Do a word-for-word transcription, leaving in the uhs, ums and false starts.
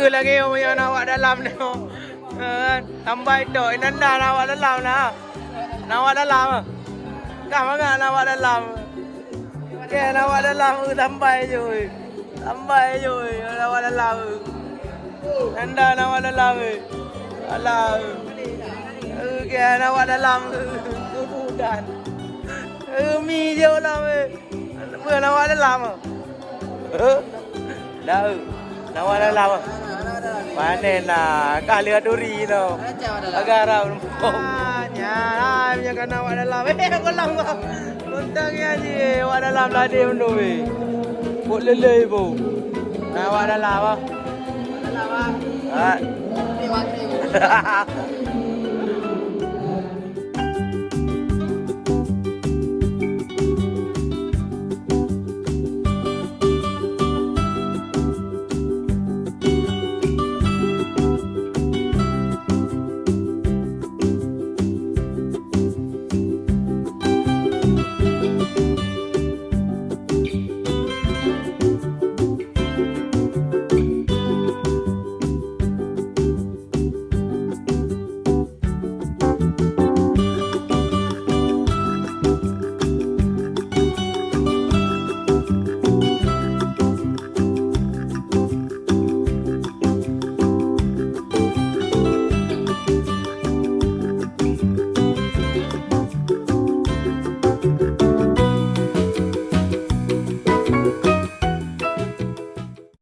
Lagèe nyoe na awak dalam nyoe. Eh, tambai tok, inanda na awak dalam na. Na awak dalam. Kah mangat na awak dalam. Kah na awak dalam, eh, tambai joi. Tambai joi, na awak dalam. Nanda na awak dalam, eh. Alah. Eh, kah na awak dalam. Kubudan. Eh, mi joi dalam, eh. Peue na awak dalam? Heh? Dah, na awak dalam? Panen lah, kah lheueh turi tau. Agak harap. Ah, nyan, ah, nyan ka na awak dalam. Eh, kolam kau. Untang ya ji, awak dalam tadi mandum, eh. Kok lelei bu. Na awak dalam, ah. Ha?